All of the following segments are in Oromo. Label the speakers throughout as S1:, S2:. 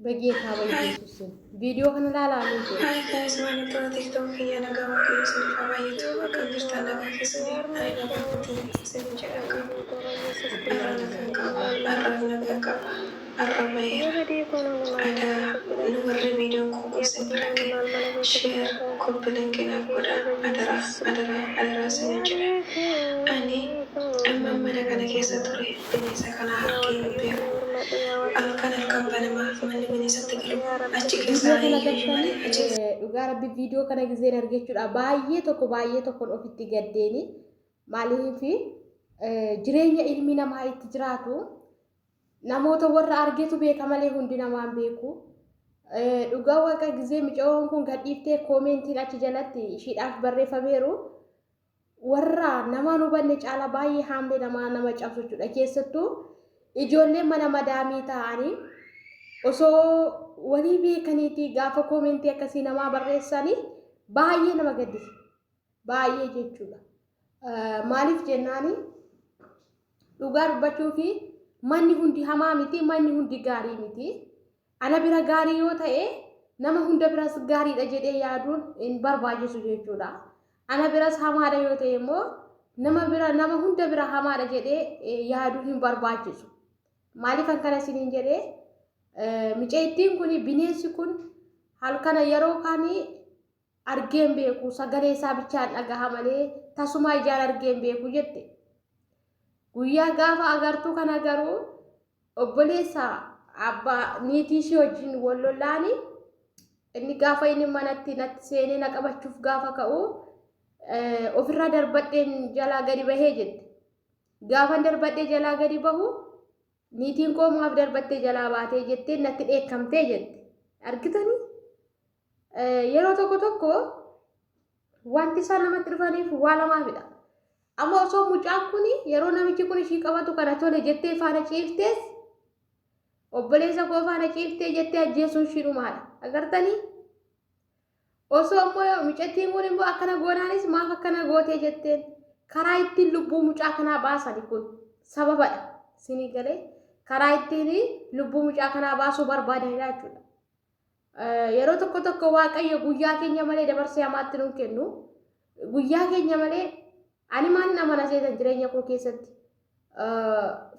S1: Bageetaa bayyeesusin. Viidiyoo kana ilaalaa mee ijoollee.
S2: Hi guys, maamiltoota TikTok kiyya, nagaa Waaqayyo isiniif haa baay'atu. Akkam jirtan? Nagaa keessanii? Ani nagaa kooti isiniin jedha. Har'a nagaan qaba, har'aaf nagaan qaba, har'a baheera. Adaraa nu warri viidiyoon koo kun isin bira gahe share, copy link naaf godha. Adaraa, adaraa, adaraa isiniin jedha. Ani amma mana kana keessa ture bineensa kana argee hin beeku. Halkan halkan banama manni bineensatti galu kun achi
S1: Viidiyoo
S2: keessaa
S1: kana
S2: iyyuu
S1: gartanii
S2: malee achi
S1: dhugaa rabbi viidiyoo kana gizeen argachuudha baay'ee tokko baay'ee tokkoon ofitti gaddeeni. Maaliif jireenya ilmi namaa itti jiraatu namoota warra argetu beeka malee hundi namaan beeku. Dhugaa waaqa gizee micayoon kun gadhiiftee koomentiin achi jalatti ishiidhaaf barreeffameeru warra namaan hubanne caalaa baay'ee haamlee namaa nama cabsu jechuudha. Keessattuu ijoolleen mana madaamii ta'anii osoo walii beekaniitii gaafa koomentii akkasii namaa barreessanii baay'ee nama gaddisiisa. Baay'ee jechuudha. Maaliif jennaani, dhugaa dubbachuu fi manni hundi hamaa miti, manni hundi gaarii miti. Ana bira gaarii yoo ta'e nama hunda biras gaariidha jedhee yaaduun hin barbaachisu jechuudha. Ana biras hamaadha yoo ta'e immoo nama bira nama hunda bira hamaadha jedhee yaaduun hin barbaachisu. Maaliif kan kana isiniin jedhee, miceettiin kun bineensi kun halkana yeroo kaanii argee hin beeku, sagalee isaa bichaan dhagaha malee tasumaa ijaan argee hin beeku jette. Guyyaa gaafa agartuu kana garuu obboleessa abbaa niitii ishii wajjin wal lollaani, inni gaafa inni manatti natti seenee na qabachuuf gaafa ka'u ofirraa darbadheen jalaa gadi bahee jette. Gaafan darbadhee jalaa gadi bahu niitiin koo maaf darbattee jalaa baatee jettee natti dheekkamtee jette. Argitanii? Yeroo tokko tokko wanti isaan namatti dhufaniif waa lamaafidha. Amma osoo mucaan kun yeroo namichi kun ishii qabatu kana tole jettee faana ciiftees, obboleessa koo faana ciiftee jettee ajjeesuun ishii dhumaadha. Agartanii? Osoo immoo mucattiin kun immoo akkana goonaanis maaf akkana gootee jetteen karaa ittiin lubbuu mucaa kanaa baasani kun sababadha. Sinii galee, karaa ittiin lubbuu mucaa kanaa baasuu barbaadanidha jechuudha. Yeroo tokko tokko Waaqayyo guyyaa keenya malee dabarsee hamaatti nuun kennu. Guyyaa keenya malee ani maalin amana seetan jireenya koo keessatti?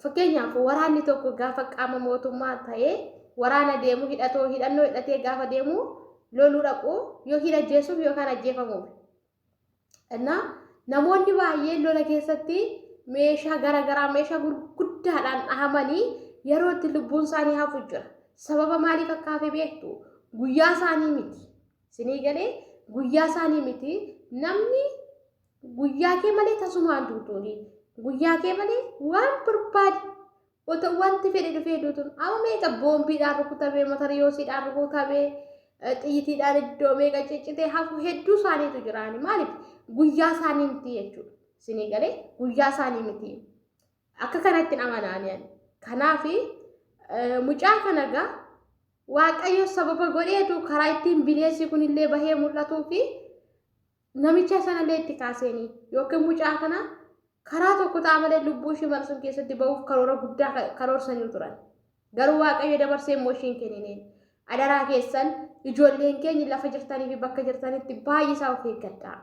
S1: Fakkeenyaaf, waraanni tokko gaafa qaama mootummaa ta'ee waraana deemu, hidhatoo hidhannoo hidhatee gaafa deemu, loluu dhaqu, yookiin ajjeesuuf yookaan ajjeefamuuf. Innaa namoonni baay'een lola keessatti meeshaa garaagaraa, meeshaa gurguddaadhaan dhahamanii yeroo itti lubbuun isaanii hafu jira. Sababa maaliif akka hafe beektu? Guyyaa isaanii miti. Sinii galee, guyyaa isaanii miti. Namni guyyaa kee malee tasumaan duutuuni. Guyyaa kee malee waan barbaade otoo wanti fedhe dhufee duutuun amma meeqa boombiidhaan rukutamee, matariyoosiidhaan rukutamee, xiyyitiidhaan iddoo meeqa ciccitee hafu hedduu isaaniitu jiraani. Maaliif? Guyyaa isaanii miti jechuudha. Sinii galee, guyyaa isaanii miti. Akka kanatti amanaani ani. Kanaaf mucaa kana gaa Waaqayyo sababa godheetu karaa ittiin bineensi kunillee bahee mul'atuu fi namicha sanallee itti kaaseenii yookiin mucaa kana karaa tokko ta'a malee lubbuu ishii mana sun keessatti ba'uuf karoora guddaa karoorsanii turan. Garuu Waaqayyo dabarsee immoo ishiin kennineen. Adaraa keessan, ijoolleen keenya lafa jirtanii fi bakka jirtanitti baay'ee isaa of eeggadhaa.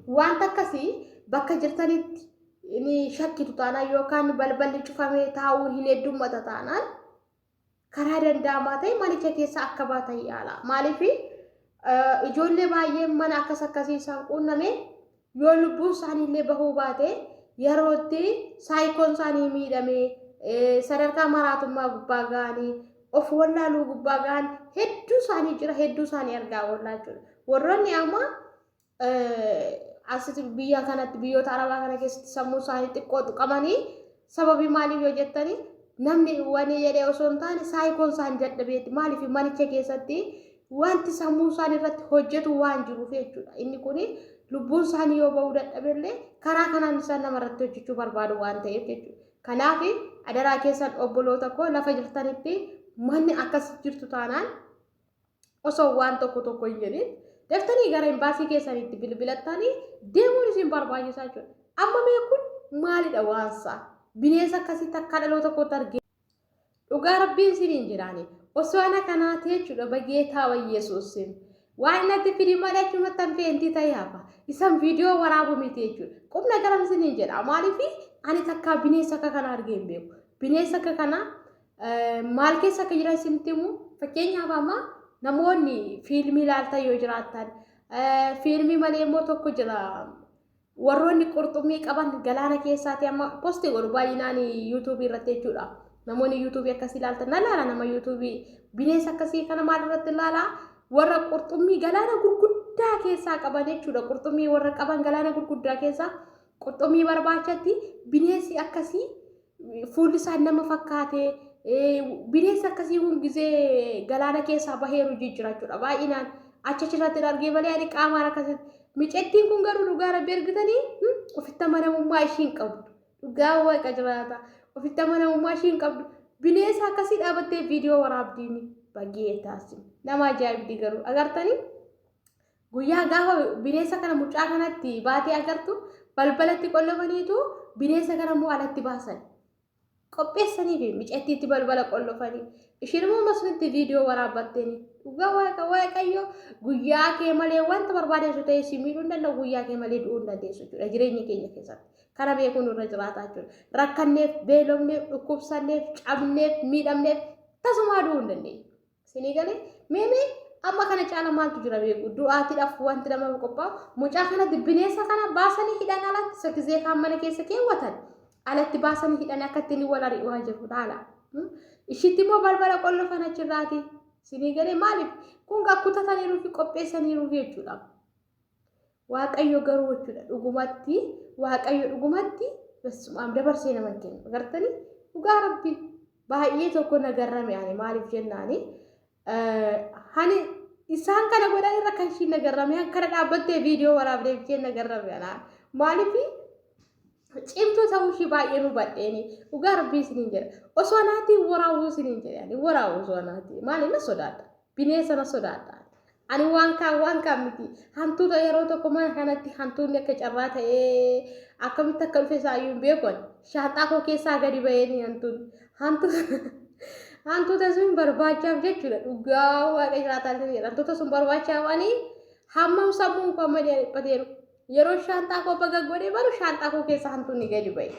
S1: Wanta akkasii bakka jirtanitti ni shakkitu taanaan yookaan balballi cufamee taa'uun hin heddummata taanaan, karaa danda'amaa ta'e manicha keessa akka baatan yaala. Maaliif, ijoollee baay'een mana akkas akkasii isaan quunname yoo lubbuun isaanii illee bahuu baate, yerootti saayikoon isaanii miidhamee sadarkaa maraatummaa gubbaa ga'anii of wallaaluu gubbaa ga'an hedduu isaanii jira, hedduu isaanii argaa oollaa jechuudha. Warroonni amma asitti biyya kanatti, biyyoota arabaa kana keessatti sammuu isaanii xiqqoo tuqamanii, sababii maaliif yoo jettanii, namni wani jedhee osoo hin taane saayikoon isaanii dadhabeetti. Maaliif, manicha keessatti wanti sammuu isaanii irratti hojjetu waan jiruuf jechuudha. Inni kun lubbuun isaanii yoo bahuu dadhabellee karaa kanaan isaan nama irratti hojjechuu barbaadu waan ta'eef jechuudha. Kanaaf adaraa keessan, obboloota koo, lafa jirtanitti manni akkas jirtu taanaan osoo waan tokko tokko hin jedhin daftanii gara imbaasii keessanitti bilbilattanii deemuun isin barbaachisaa jechuudha. Amma mee kun maalidha waansaa? Bineensa akkasii takkaa dhaloota kootti argee. Dhugaa rabbiin isiniin jedhaani. Osoo ana kanaati jechuudha bageetaa wayyesuusin. Waan natti fidi malee achumatti an feentii ta'ee hafa. Isan viidiyoo waraabu miti jechuudha. Qubna garam isiniin jedha. Maaliif ani takkaa bineensa akka kana argee hin beeku. Bineensa akka kana maal keessa akka jiran isinitti himu. Fakkeenyaaf amma namoonni fiilmii ilaaltan yoo jiraattan fiilmii malee immoo tokko jira. Warroonni qurxummii qaban galaana keessaati amma posti godhu baay'inaan yuutuubii irratti jechuudha. Namoonni yuutuubii akkasii ilaaltan na laala nama yuutuubii bineensa akkasii kana maal irratti ilaala warra qurxummii galaana gurguddaa keessaa qaban jechuudha. Qurxummii warra qaban galaana gurguddaa keessaa qurxummii barbaachatti bineensi akkasii fuulli isaa nama fakkaate bineensi akkasii kun gizee galaana keessaa baheeru jijjiira jechuudha. Baay'inaan achi achirratti argee malee ani qaamaan akkasitti micettiin kun garuu dhugaa rabbi argitanii ofitti amanamummaa ishii hin qabdu. Dhugaa waaqa jiraata. Ofitti amanamummaa ishii hin qabdu. Bineensa akkasii dhaabattee viidiyoo waraabdiini baggee taasisu. Nama ajaa'ibdi garuu agartanii. Guyyaa gaafa bineensa kana mucaa kanatti baatee agartu balbalatti qollofaniitu bineensa kana immoo alatti baasan. Qopheessanii fi micattiitti balbala qollofanii. Ishiin immoo masnitti viidiyoo waraabbatteeni. Dhugaa waaqa waaqayyo guyyaa kee malee wanta barbaadeessu ta'e si miidhuu hin danda'u guyyaa kee malee du'uu hin dandeessu jechuudha jireenya keenya keessatti. Kana beekuun nurra jiraata jechuudha. Rakkanneef, beelofneef, dhukkubsanneef, cabneef, miidhamneef tasumaa du'uu hin dandeenyu. Isinii galee mee mee amma kana caala maaltu jira beeku du'aatiidhaaf wanti nama qophaa'u mucaa kanatti bineensa kana baasanii hidhan alatti isa gizee kaan mana keessa keewwatan alatti baasanii hidhan akka ittiin wal ari'uwaa jiru laala. Ishitti immoo balbala qollofan achirraati. Isinii galee maaliif kun kutataniiruu fi qopheessaniiruu jechuudha. Waaqayyo garuu jechuudha dhugumatti Waaqayyo dhugumatti basumaam dabarsee nama hin kennu agartanii dhugaa rabbi baay'ee tokko na garrame ani maaliif jennaani hani isaan kana godhan irra kan ishiin na garrame kana dhaabbattee viidiyoo waraabdee isheen na garrame anaa maaliif cimtuu ta'uu ishii baay'ee nu badheeni dhugaa rabbii isiniin jedha osoo anaatii waraabuu isiniin jedhe ani waraabuu osoo anaatii maaliif na sodaadha bineensa na sodaadha Ani waan kaan waan kaan miti. Hantuuta yeroo tokko mana kanatti hantuunni akka carraa ta'ee akkamitti akka dhufe isaayyuu hin beeku ani. Shaanxaa koo keessaa gadi ba'ee hantuun. Hantuuta sun barbaachaaf jechuudha. Dhugaa waaqa jiraataa ta'e hantuuta sun barbaachaaf ani hammam sammuun koo amma dhiphateeru. Yeroo shaanxaa koo baga godhee baru shaanxaa koo keessaa hantuunni gadi ba'e.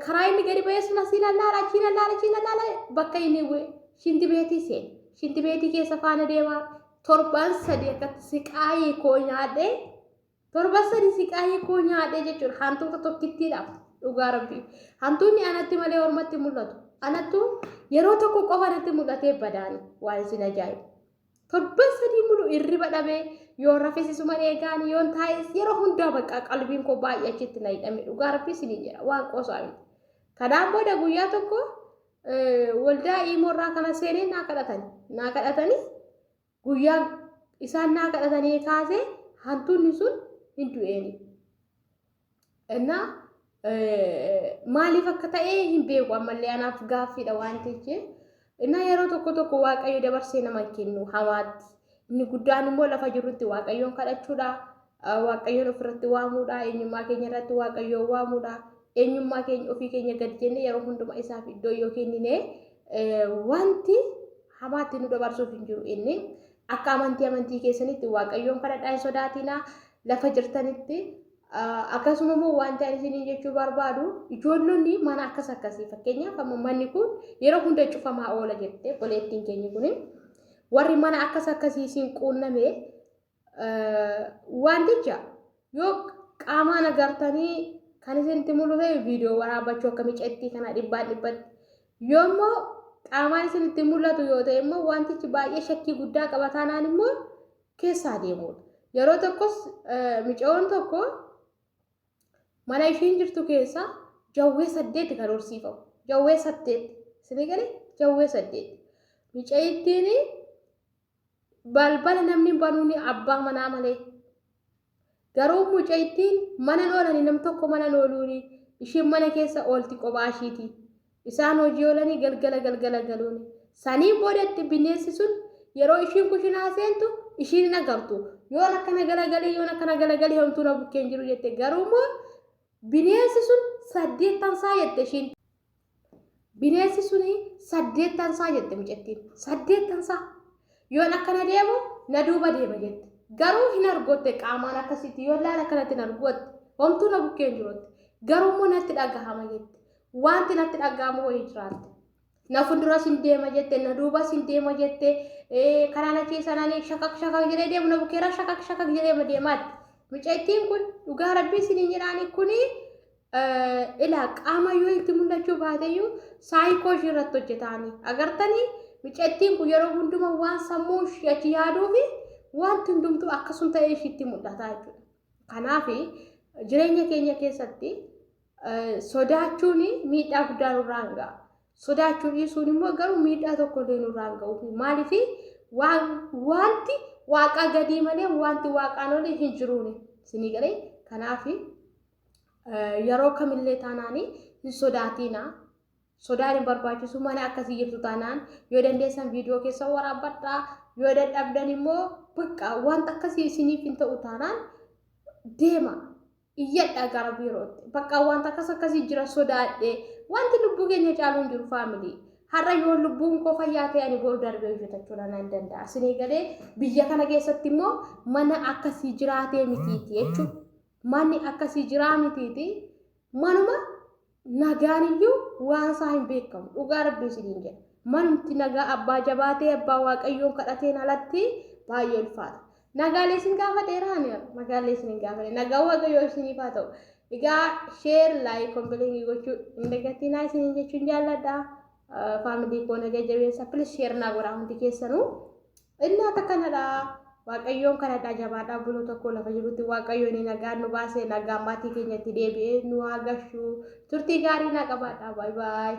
S1: Karaa inni gadi ba'ee sun asii lallaala achii lallaala achii lallaala bakka inni bu'e shinti beetii seene. Shinti beetii keessa faana deemaa torban sadii akkatti siqaayii koo nyaadhee torban sadii siqaayii koo nyaadhee jechuudha hantuuta tokkittiidhaaf dhugaa rabbii. Hantuunni anatti malee ormatti mul'atu. Anattu yeroo tokko qofa natti mul'atee badaani waan isin ajaa'ibu. Torban sadii mulu irriba dhabee yoon rafes isuman eegaani yoon taa'es yeroo hundaa bakka qalbiin koo baay'ee achitti na hidhame dhugaa rabbii isiniin jedha waan qoosaa miti. Kanaan booda guyyaa tokko waldaa iimoorraa kana seenee naa kadhatani. Naa kadhatanii guyyaa isaan naa kadhatanii kaasee hantuunni sun hin du'eeni. Innaa maaliif akka ta'e hin beeku ammallee anaaf gaaffiidha waan ta'eef. Innaa yeroo tokko tokko Waaqayyo dabarsee nama hin kennu hamaatti. Inni guddaan immoo lafa jirrutti Waaqayyoon kadhachuudha. Waaqayyoon ofirratti waamuudha. Eenyummaa keenya irratti Waaqayyoon waamuudha. Eenyummaa keenya ofii keenya gad jennee yeroo hundumaa isaaf iddoo yoo kennine wanti hamaatti nu dabarsuuf hin jiru inni. Akka amantii amantii keessanitti Waaqayyoon kadhadhaa hin sodaatinaa. Lafa jirtanitti Akkasuma immoo wanti ani isiniin jechuu barbaadu ijoollonni mana akkas akkasii fakkeenyaaf amma manni kun yeroo hunda cufamaa oola jette obboleettiin keenya kun warri mana akkas akkasii isin quunname wanticha yoo qaamaan agartanii kan isinitti mul'ate viidiyoo waraabachuu akka micettii kana dhibbaan dhibbatti yoo immoo qaamaan isinitti mul'atu yoo ta'e immoo wantichi baay'ee shakkii guddaa qaba taanaan immoo keessaa deemuudha. Yeroo tokkos micayoon tokko mana ishiin jirtu keessa jawwee saddeeti kan horsiifamu. Jawwee saddeet. Isinii galee jawwee saddeet. Micayittiin balbala namni banuun abbaa manaa malee. Garuu mucayittiin mana oolanii nam tokko mana ooluuni ishiin mana keessa oolti kophaa ishiiti. Isaan hojii oolanii galgala galgala galuuni. Saniin boodatti bineensi sun yeroo ishiin kushinaa seentu ishiin hin agartu. Yoon akkana galagalee yoon akkana galagalee homtuu na bukkee hin jiru jette. Garuu immoo bineensi sun saddeettan isaa jette ishiin. Bineensi suni saddeettansaa jette mucattiin. Saddeettansaa. Yoon akkana deemu na duuba deema jette. Garuu hin argotte qaamaan akkasitti yoon laala akkanatti hin argotte. Homtuu na bukkee hin jirutti. Garuu immoo natti dhagahama jette. Wanti natti dhagahamu wayii jiraatte. Na fuulduras hin deema jette, na duubas hin deema jette, karaan achii sanaan shakak shakak jedhee deemu na bukkeera shakak shakak jedhee deemaatti. Mucattiin kun dhugaa rabbii isiniin jedhaani kuni ilaa qaama yoo itti mul'achuu baateyyuu saayikoo ishii irratti hojjetaani. Agartanii mucattiin kun yeroo hundumaa waan sammuu ishii achi yaaduu fi wanti hundumtuu akkasuma ta'ee ishiitti mul'ata jechuudha. Kanaaf jireenya keenya keessatti sodaachuun miidhaa guddaa nurraan ga'a. Sodaachuu dhiisuun immoo garuu miidhaa tokko illee nurraan ga'u. Maaliif wanti waaqa gadii malee wanti waaqaan olii hin jiruuni. Isinii galee kanaaf yeroo kamillee taanaan hin sodaatiina. Sodaan hin barbaachisu mana akkasii jirtu taanaan yoo dandeessan viidiyoo keessa waraabbadhaa yoo dadhabdan immoo bakka wanta akkasii isiniif hin ta'u taanaan deema. Iyyadhaa gara biirootti. Bakka wanta akkas akkasii jira sodaadhee wanti lubbuu keenya caalu hin jiru family. Har'a yoo lubbuun koo fayyaa ta'e ani boru darbee hojjetachuu nan danda'a. Isinii galee biyya kana keessatti immoo mana akkasii jiraatee mitiiti jechuudha. Manni akkasii jiraa mitiiti. Manuma nagaan iyyuu waan isaa hin beekamu. Dhugaa rabbii isiniin jedha. Manumti nagaa abbaa jabaatee abbaa waaqayyoon kadhateen alatti baay'ee ulfaata. Nagaalee isin gaafadheera ani nagaalee isin hin gaafadhe. Nagaa waaqayyoo isiniif haa ta'u. Egaa share, like, comment gochuu hin dagatinaa isiniin jechuun jaalladha. Family koo na jajjabeessa. Please share naa godhaa hundi keessanuu. Inni akka kanadha. Waaqayyoon kanadha jabaadhaa buluu tokko lafa jirutti waaqayyoon nagaan nu baasee nagaan maatii keenyatti deebi'ee nu haa gashu. Turtii gaarii naa qabaadhaa. Bye bye.